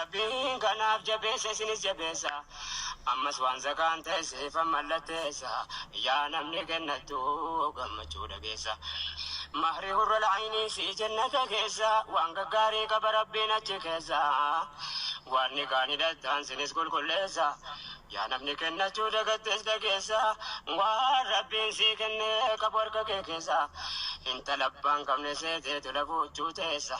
Rabbiin kanaaf jabeessa isinis jabeessa. Ammas waan zakaan teesseefan mallatteessa. Yaa namni kennattu gammachuu dhageessa. Mahri hurral aynii si jannata keessa. Waan gaggaarii qaba Rabbiin achi keessa. Waan nikaan hidhattan sinis qulqulleessa. Yaa namni kennachuu dagattes dhageessa. Waan Rabbiin sii kenne qabu harka kee keessa. Intala abbaan qabne seeteetu lafuuchuu teessa.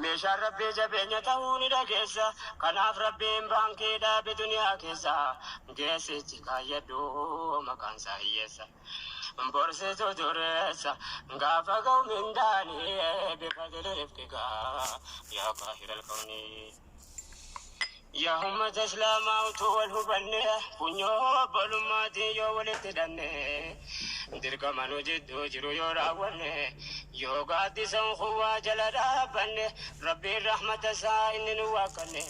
Meeshaan Rabbii jabeenya ta'uu ni dhageessa. Kanaaf Rabbiin baankii dhaabe duniyaa keessa. Geessichi kaayyadhu maqaan isaa hiyyeessa. Borsitu dureessa gaafa ga'u mindaanii bifadli rifqika yaa qaahiral kawnii. Yaa ummata Islaamaa utuu wal hubanne funyoo obbolummaatiin yoo walitti hidhanne dirqama nu jidduu jiru yoo raawwanne yoo gaaddisa ukhuwwaa jala dhaabbanne Rabbiin rahmata isaa inni nu waakkanne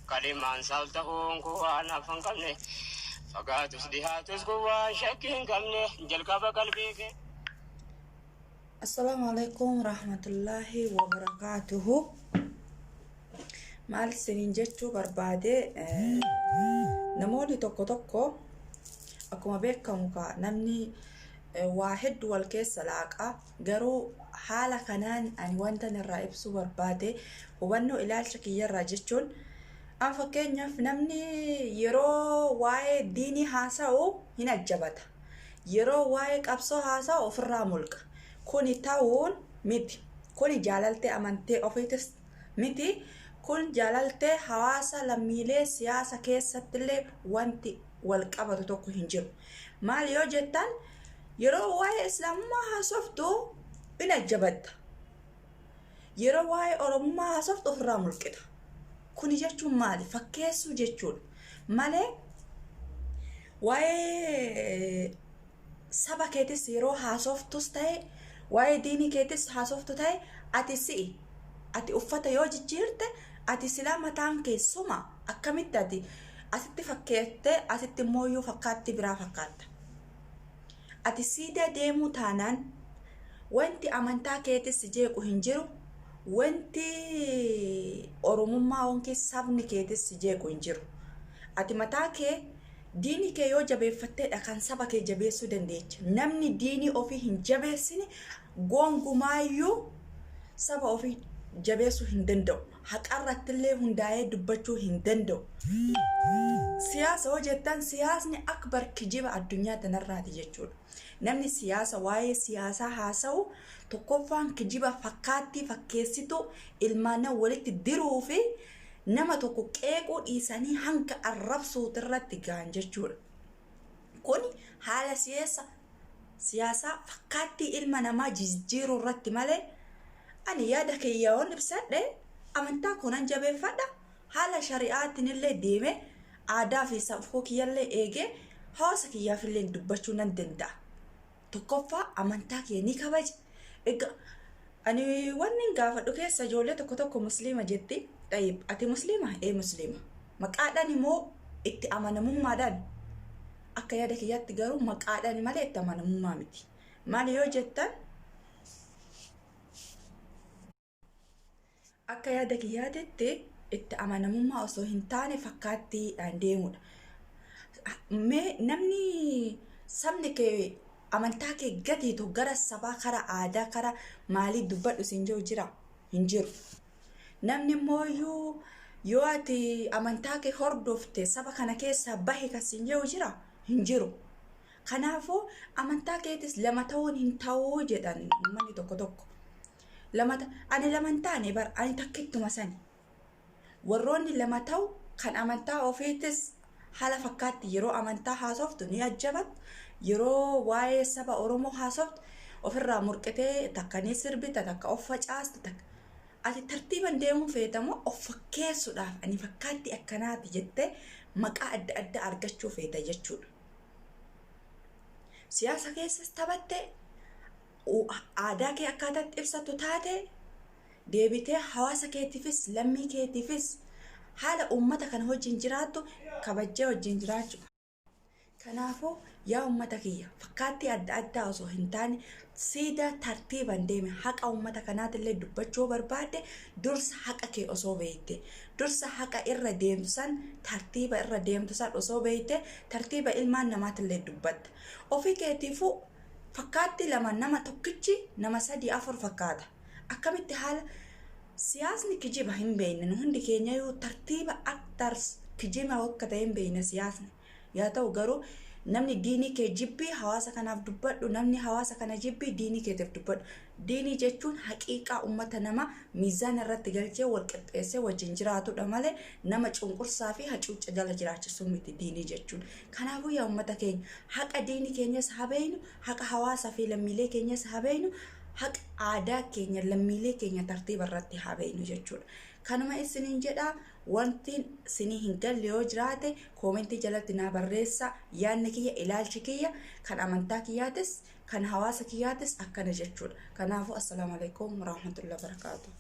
kalimaan isaa ol ta'uun kun waan hafa hin qabne fagaatus dhihaatus kun waan shakkii hin qabne jalqaba qalbii kee Assalaamu alaikum rahmatullahi wabarakaatuhu. Maal isiniin jechuu barbaade, namoonni tokko tokko akkuma beekamu kaa namni waa hedduu wal keessa laaqa, garuu haala kanaan ani wanta irraa ibsuu barbaade hubannoo ilaalcha kiyyarraa jechuun an fakkeenyaaf namni yeroo waa'ee diinii haasa'u hin ajjabata, yeroo waa'ee qabsoo haasa'u ofirraa mulqa. Kuni ta'uun miti, kuni jaalaltee amantee ofiitis miti, kun jaalaltee hawaasa lammiilee siyaasa keessattillee wanti wal qabatu tokko hin jiru. Maal yoo jettan, yeroo waa'ee islaamummaa haasoftu in ajjabatta, yeroo waa'ee oromummaa haasoftu ofirraa mulqita. Kuni jechuun maali? Fakkeessuu jechuudha malee waa'ee saba keetis yeroo haasoftus ta'e, waa'ee diinii keetis haasoftu ta'e, ati si'i. Ati uffata yoo jijjiirte ati silaa mataan kee suma. Akkamitti ati asitti fakkeettee asitti immoo iyyuu fakkaatti biraa fakkaatta? Ati siidaa deemuu taanaan wanti amantaa keetis si jeequ hin jiru, wanti oromummaa yookiin sabni keetis si jeequ hin jiru. Ati mataa kee diinii kee yoo jabeeffatteedha kan saba kee jabeessuu dandeecha. Namni diinii ofii hin jabeessine gongumaayyuu saba ofii jabeessuu hin danda'u. Haqarrattillee hundaa'ee dubbachuu hin danda'u. Siyaasa hoo jettan, siyaasni akbar kijiba addunyaa tanarraati jechuudha. Namni siyaasa waa'ee siyaasaa haasa'u tokkoffaan kijiba fakkaattii fakkeessituu ilmaannan walitti diruu fi nama tokko qeequu dhiisanii hanga arrabsuutirratti ga'an jechuudha. Kun haala siyaasa siyaasaa fakkaattii ilma namaa jijjiiruu irratti malee, ani yaada kiyya yoon ibsadhe amantaa koo nan jabeeffadha, haala shari'aatiin illee deeme aadaa fi safuu kiyyallee eegee hawaasa kiyyaaf illee dubbachuu nan danda'a. Tokkoffaa amantaa kiyya ni kabaja. Egaa ani wanni hin gaafadhu keessa ijoollee tokko tokko musliima jetti. Xayyib, ati musliima? Ee, musliima. Maqaadhaan immoo itti amanamummaadhaan? Akka yaada kiyyaatti garuu maqaadhaan malee itti amanamummaa miti. Maali yoo jettan, akka yaada kiyyaatitti itti amanamummaa osoo hin taane fakkaattiidhaan deemudha. Mee namni sabni kee amantaa kee gatiitu gara sabaa, kara aadaa, kara maalii dubbadhu siin jiru jira? Hin jiru. Namni immoo yoo ati amantaa kee hordofte saba kana keessaa bahi kan siin jiru jira? Hin jiru. Kanaafuu amantaa keetis lama ta'uun hin ta'uu jedhan uummanni tokko tokko. Lama ani lama hin taane bar, ani takkittuma sani. Warroonni lama ta'u kan amantaa ofiitis haala fakkaatti yeroo amantaa haasoftu ni ajjabattu, yeroo waa'ee saba Oromoo haasoftu ofirraa murqitee takka ni sirbita, takka of facaasta, takka ati tartiiban deemuu feetamoo of fakkeessuudhaaf ani fakkaatti akkanaati jettee maqaa adda addaa argachuu feeta jechuudha. Siyaasa keessas taphattee aadaa kee akkaataatti ibsattu taate deebitee hawaasa keetiifis lammii keetiifis haala uummata kana wajjin jiraattu kabajjee wajjin jiraachuu. Kanaafuu yaa uummata kiyya, fakkaattii adda addaa osoo hin taane siidaa tartiiban deeme. Haqa uummata kanaatillee dubbachuu barbaadde, dursa haqa kee osoo beekte, dursa haqa irra deemtu san, tartiiba irra deemtu san osoo beekte, tartiiba ilmaan namaatillee dubbatta. Ofii keetiifuu fakkaattii lama, nama tokkichi nama sadii afur fakkaata. Akkamitti haala siyaasni kijiba hin beekne? Nu hundi keenyayyuu tartiiba aktar kijiba akka ta'e hin beekne siyaasni. Yaa ta'u garuu, namni diinii kee jibbii hawaasa kanaaf dubbadhu, namni hawaasa kana jibbii diinii keetiif dubbadhu. Diinii jechuun haqiiqaa uummata nama miizaana irratti galchee wal qixxeessee wajjin jiraatudha malee nama cunqursaa fi hacuucca jala jiraachisuu miti diinii jechuun. Kanaafuu yaa uummata keenya, haqa diinii keenyas haa beeknu, haqa hawaasaa fi lammiilee keenyas haa beeknu, haqa aadaa keenya, lammiilee keenya tartiiba irratti haa beeknu jechuudha. Kanuma isiniin jedha. Wanti isinii hin galle yoo jiraate koomentii jalatti naa barreessa. Yaadni kiyya, ilaalchi kiyya, kan amantaa kiyyaatis kan hawaasa kiyyaatis akkana jechuudha. Kanaafuu assalaamu alaikum warahmatullahi wabarakaatu.